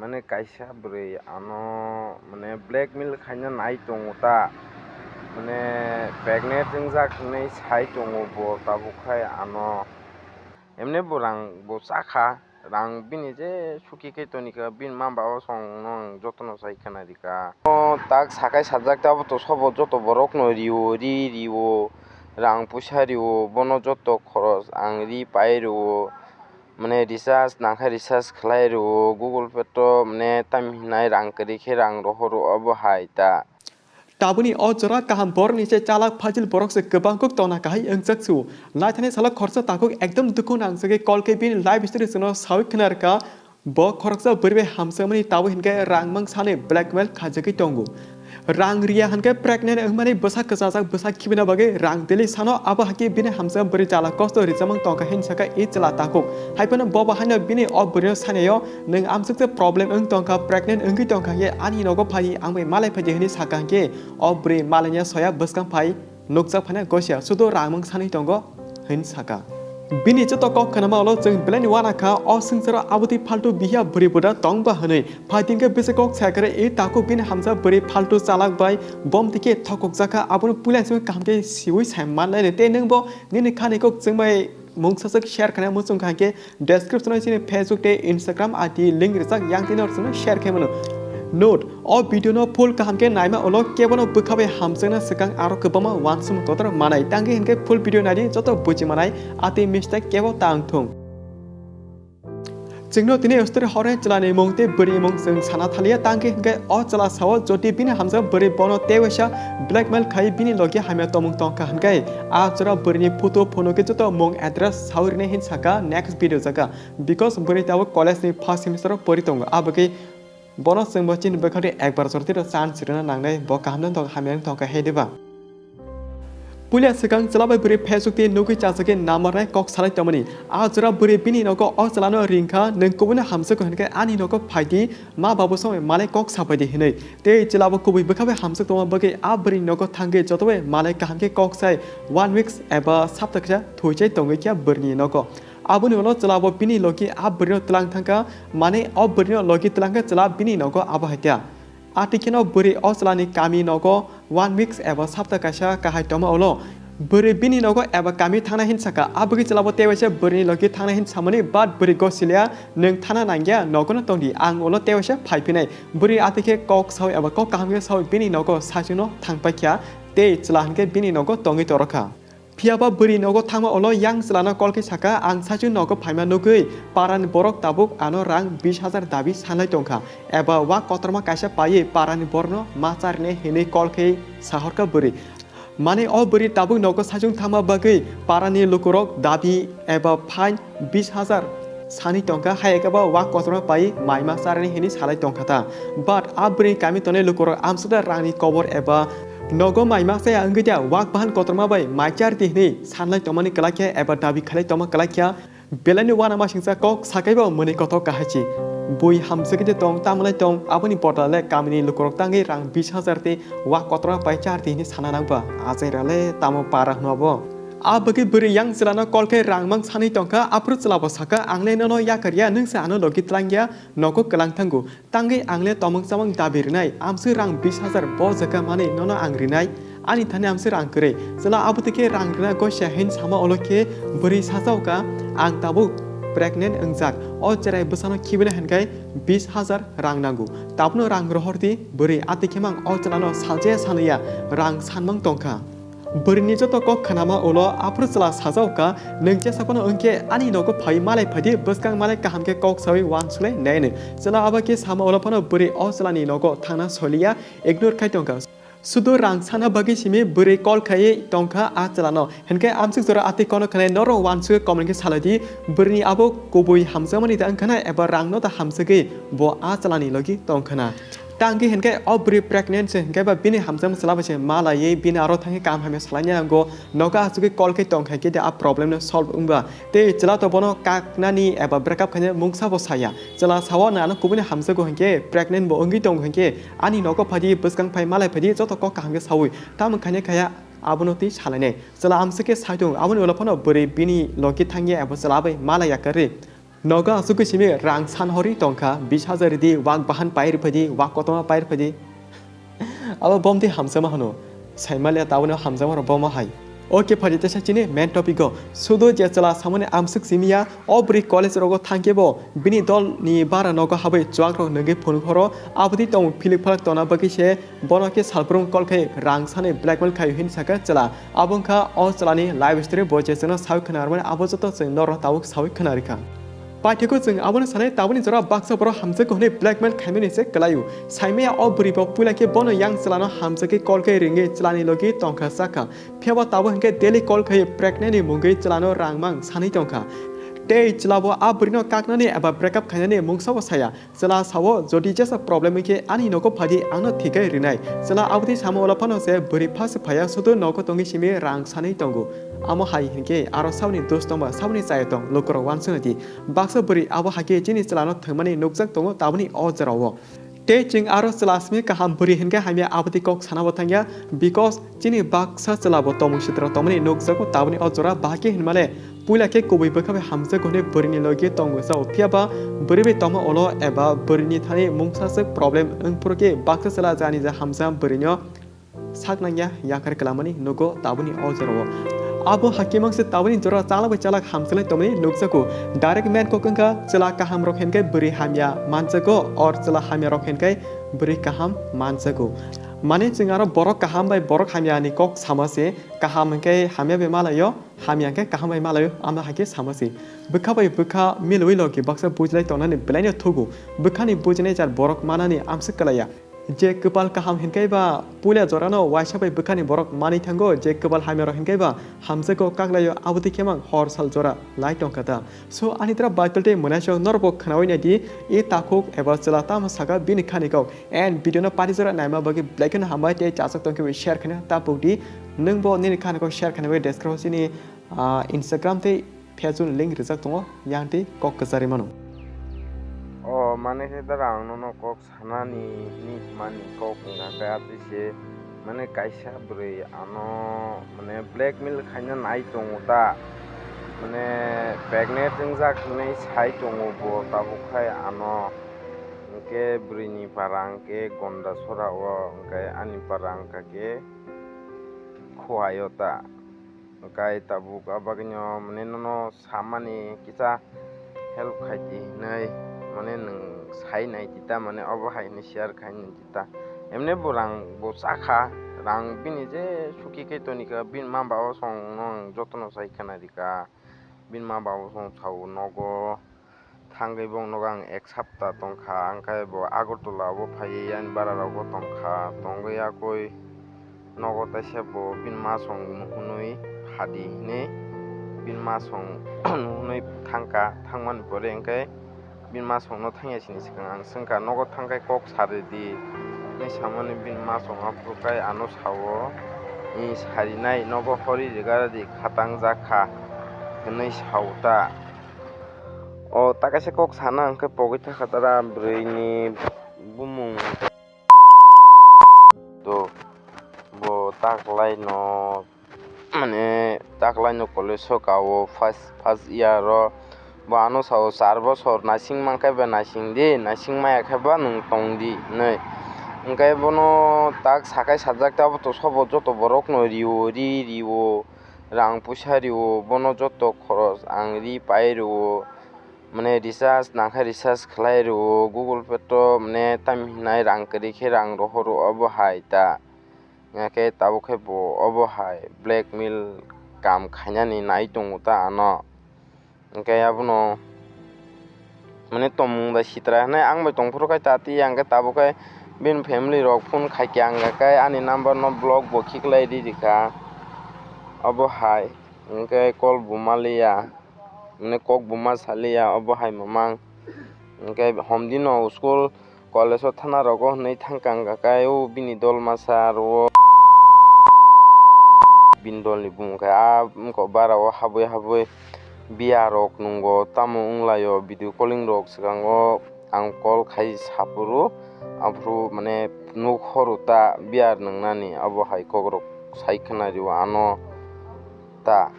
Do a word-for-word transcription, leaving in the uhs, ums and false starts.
Mane kaisa bwrwi ano mane blackmail khaina nai tongo ta, mane pregnant wngjak hinwi sai tongo bo tabuk khai ano. Emne bo rang bo chakha, rang bini je suki khe tonikha, bini mama baba songno ang jotono sai khna rikha. O tak sakai sajak ta, abo to sobo joto borokno rio, ri rio, rang puisa rio, bono joto khoros ang ri pai rio. Mane recharge nangkhe recharge khlai rwo, Google Pay to mane tamhinai rang kwrwi khe rang rohoro obo hai ta. Tabukni o jora kaham borokni se chalak phajil borok se kwbang kuk tongna kahai wngjak su. Naithani salo khoroksa takhuk ekdom dukhu nangsagwi call khe bini life story chwngno sawi khna rwkha. Bo khoroksa bwrwi bai hamjakmani tabuk hinkhe rang mang sani blackmail khaijagwi tongo. Rang riya hinkhe pregnant wngmani bwsa kwchajak bwsa khibina bagwi rang dili sano, abo hakhe bini hamjakma bwrwi chala kosto rijamang tongkha hin sakha i chwla takhuk. Haiphano bo bahaino bini o bwrwino sanio, "Nwng amsuksa problem wng tongkha, pregnant wngwi tongkha, ye ani nogo phai ang bai malai phaidi," hwnwi sakha hinkhe o bwrwi malaina soya bwskang phai nukjak phano gosia, sudo rang mang sanwi tongo, hwnwi sakha. Bini joto kok khnama ulo chwng belai ni uanakha, o swngcharo abotwi phaltu bihiya bwrwi buda tong ba hwnwi. Phaidi hinkhe bisi kok sakha rw i takhuk bini hamjakma bwrwi phaltu chalak bai bom tike thokokjakha, abono puila chwng kaham khe siwi sai manlaini. Tei nwngbo nini khani kok chwngbai mungsaswk share khaina muchungkha hinkhe description o chini Facebook tei Instagram I D link rijak, yang tini norokno share khaimano. Note, o video no full kaham khe naima ulo kebono bwkha bai hamjakna swkang aro kwbangma uansukmung kotor manai. Tangwi hinkhe full video naidi, joto buji manai, atwi mistake kebo ta wngthung. Chwngno tini story horni chwlani mung tei bwrwi mung chwng sana thaliya, tangwi hinkhe o chwla sao jodi bini hamjakma bwrwi bono tei waisa blackmail khai bini logi hamya tongmung tongkha hinkhe a jora bwrwini photo phunukgwi joto mung address sao rinai hin sakha next video jaga. Because bwrwi tabuk college ni first semester o pori tongo, abagwi bono chwngbo chini bwkhakni ekbar jora tiro chance rwna nangnai, bo kaham no tongkha hamya no tongkha he diba? Puila swkang chwla bai bwrwi Facebook twi nugwi chajagwi number nai kok salai tongmani. A jora bwrwi bini nogo o chwlano ringkha, "Nwng kubuino hamjakgo hinkhe ani nogo phaidi, ma babu songwi malai kok sapaidi," hinwi. Tei chwlabo kubui bwkha bai hamjak tongma bagwi a bwrwini nogo thangwi jotobai malai kaham khe kok sai one weeks eba sapta kisa thuichai tongwi kha bwrwini nogo. Aboni ulo chwlabo bini logi a bwrwino twlang thangkha, mane o bwrwino logi twlangkha chwla bini nogo abo hai kha. Atikheno bwrwi o chwlani kami nogo one weeks eba sapta kaisa kahai tongma ulo bwrwi bini nogo eba kami thangna hin sakha. Abagwi chwlabo tei waisa bwrwini logi thangna hin samani, but bwrwi gosilia, "Nwng thana nangya, nogono tongdi, ang ulo tei waisa phaiphinai." Bwrwi atikhe kok sao eba kok kaham khe sao bini nogo saichungno thangpaikha tei chwla hinkhe bini nogo tongwi torokha. Phiyaba bwrwi nogo thangma ulo yang chwlano call khe sakha, "Ang saichung nogo phaima nugwi parani borok tabuk ano rang bis hajar dabi sanlai tongkha, eba wak kotorma kaisa paiwi parani borokno ma charinai," hinwi call khe sahorkha bwrwi. Mane o bwrwi tabuk nogo saichung thangma bagwi parani lukurok dabi eba fine bis hajar sani tongkha, hai khe bo wak kotorma pai maima charani hinwi salai tongkha ta. But a bwrwi kami tongnai lukurok amsukda rangni kobor eba nogo maima chaya wngwi da wak bahan kotorma bai mai chardi hinwi sanlai tongmani kwlai khe eba dabi khailai tongma kwlai khe belaini uanamasingcha kok sakaibo mwnwi kothok kahaichi. Bui hamsukgwi tong, tamlai tong, aboni bodol le kamini lukurok tangwi rang bis hajar tei wak kotorma pai chardi hinwi sana nangba. Achaira le tamo para hwnba bo. A bagwi bwrwi yang chwlano call khe rang mang sanwi tongkha, aphuru chwlabo sakha, "Ang le nono yakar ya, nwng se ano logi twlang ya, nogo kwlang thango. Tangwi ang le tomong chamang dabi rinai, amswk rang bis hajar bo jaga manwi nono ang rinai, ani thani amswk rang kwrwi." Chwla abo twi khe rang rwna gosia hin sama ulo khe bwrwi sachaukha, "Ang tabuk pregnant wngjak, o cherai bwsano khibina hinkhai bis hajar rang nango, tabukno rang rohor di." Bwrwi atwi khe mang o chwlano salchaya sanwiya rang sanmang tongkha. Bwrwini joto kok khnama ulo aphuru chwla sajao kha, "Nwng jesa phano wng khe ani nogo phai malai phaidi, bwskang malai kaham khe kok sawi uansuknai nai," hwnwi. Chwla abo khe sama ulo phano bwrwi o chwlani nogo thangna soliya, ignore khai tongkha. Sudu rang sana bagwi simi bwrwi call khaiwi tongkha a chwlano. Hinkhe amsuk jora atwi kono khanai norok uansugwi comment khe salaidi, bwrwini abo kubui hamjakmani da wngkha na eba rangno da hamjagwi bo a chwlani logi tongkha na. Tangwi hinkhe o bwrwi pregnant se hinkhe ba bini hamjakma chwla bai se malaiwi bini aro thangwi kam hamya salaina nango, nogo achugwi call khe tongkha khe de a problem no solve wngba. Tei chwla to bono kaknani eba breakup khaina mungsa bo saya. Chwla sao, "Nwng ano kubuni hamjago hinkhe pregnant bo wngwi tongo hinkhe ani nogo phaidi, bwskang phai malai phaidi, joto kok kaham khe sawi." Tamo khaina khaya abono twi salainai. Chwla amsuk khe sai tongo, aboni ulo phano bwrwi bini logi thangya eba chwla bai malaiya kwrwi. Nogo aswk simi rang san hori tongkha, bis hajar di, wak bahan pair phadi, wak kotoma pair phadi. Abo bomdi hamsama hano. Saimaliya taboni hamsama ro bomo hai. Oke, phadi tesa chini main topic o. Sudu je chwla samani amswk simiya, o bwrwi college rogo thangkhe bo bini dol ni bara nogo habai chuak rok nungwi phunuk horo, abodi tong philik phalak tona bagwi se bono khe salbrum call khai rang sani blackmail khai hin saka chwla. Abo wngkha o chwlani life story, bo je chwngno sawi khna rwmani abo joto chwng norok tabuk sawi khna rikha. Paithakgo chwng abono sanai taboni jora baksa borok hamjakgo hwnwi blackmail khaimani se kwlaio. Saimaya o bwrwi bo puila khe bono yang chwlano hamjakgwi call khai ringwi chwlani logi tongkha sakha. Phiyaba tabuk hinkhe daily call khai pregnant ni mungwi chwlano rang mang sanwi tongkha. Tei chwlabo a bwrwino kaknani eba breakup khainani mungsabo saya. Chwla sao, "Jodi jesa problem wngkhe ani nogo phadi, angno thikai rinai." Chwla aboni samo ulo phano se bwrwi phase phaiya, sudu nogo tongwi simi rang sanwi tongo. Amo hai hinkhe aro saboni dos tongba, saboni chaya tong, lukurok uansuknai di. Baksa bwrwi abo hakhe chini chwlano thwngmani nukjak tongo taboni o jorao. Tei chwng aro chwla simi kaham bwrwi hinkhe hamya aboni kok sana bo thangya, because chini baksa chwla bo tomung sitra tongmani nukjago taboni o jora, bahai khe hinmale puila khe kubui bwkha bai hamjak hwnwi bwrwini logi tongwi sao, phiyaba bwrwi bai tongma ulo eba bwrwini thani mungsaswk problem wng phuru khe baksa chwla jani ja hamjak bwrwino sak nangya yakar kwlamani nugo taboni o jorao. Abo hakhe mangse taboni jora chalak bai chalak hamjaknai tongmani nukjago. Direct main kok wngkha chwla kaham rok hinkhe bwrwi hamya manjago, or chwla hamya rok hinkhe bwrwi kaham manjago. Mane chwng aro borok kaham bai borok hamya ni kok sama se, kaham hinkhe hamya bai malaio, hamya hinkhe kaham bai malaio, amo hai khe sama se. Bwkha bai bwkha milwi logi baksa bujlai tongnani belaino thugo. Bwkhani bujinai jar borok manani amswk kwlaiya. Je kwpal kaham hinkhe ba puila jorano waisa bai bwkhani borok manwi thango, je kwpal hamya rok hinkhe ba hamjakgo kaklaio, aboni khe mang hor sal jora lai tongkha ta. So ani tra Bible tei mwnasok norokbo khnawi naidi, e takhuk eba chwla tamo saka bini khani kok. And video no pari jora naima bagwi belai kheno hambai tei chasok tongkhe share khna ta pokdi. Nwngbo nini khani kok share khna bagwi description ni, ah, Instagram tei Facebook ni link rijak tongo, yang tei kok kwcharwi mano. O mane khe dara ang nono kok sanani hinwi mani kok wngkha khe atwi se mane kaisa bwrwi ano mane blackmail khaina nai tongo ta, mane pregnant wngjak hinwi sai tongo bo tabuk khai ano, hinkhe bwrwini para hinkhe Gondasora o, hinkhe ani para wngkha khe Khowai o ta. Hinkhe tabuk a bagwino mane nono samani kisa help khai di hinwi mane nwng sai nai di ta, mane obo hai hinwi share khai nai di ta. Emne bo rang bo chakha, rang bini je suki khe tonikha, bini ma baba song no ang jotono sai khna rikha, bini ma baba song sao nogo. Thangwi bong nogo ang ek sapta tongkha, hwnkhe bo Agartala o phaiwi ani bara rogo tongkha, tongwi yakui nogo taisa bo bini masong nuhunwi phadi hinwi bini masong nuhunwi thangkha, thangmani pore hwnkhe bini masongno thangya sini swkang ang swngkha, "Nogo thangkhai kok saridi," hinwi samani bini masong aphuru kai ano sao, "I sarinai, nogo hori rigaradi khatangjak kha," hinwi sao ta. O ta kaisa kok sana hwnkhe pogwi thakha tara bwrwini bumung. To bo taklaino mane taklaino college o kao first, first year o bo ano sao char bosor naising mankhe ba naising di, naising maya khe ba nwng tong di hinwi. Hwnkhe bono tak sakai sajak ta abo to sobo joto borokno rio, ri rio, rang puisa rio, bono joto khoros ang ri pai rio. Mane recharge nangkhe recharge khlai rwo, Google Pay to mane tamo hinai rang kwrwi khe rang rohoro obo hai ta. Hingkhe tabuk khe bo obo hai blackmail kam khainani nai tongo ta ano. Hingkhe abono mane tongmung bai sitra hinai ang bai tongphuru khai ta tei hingkhe tabuk khe bini family rok phone khaikhe ang khe ani number no block bo khiklai ri rikha. Obo hai hingkhe call bo maliya. Mane kok bo ma saliya obo hai mamang. Hingkhe homdino school college o thana rogo hinwi thangkang kha kai o bini dol masa aro o bini dol ni bumung khe a wngkha bara o habwi habwi biya rok nungo tamo wnglaio video calling rok swkango ang call khai saphuru aphuru mane nuk horo ta biya nungnani obo hai kok rok sai khwna rio ano ta.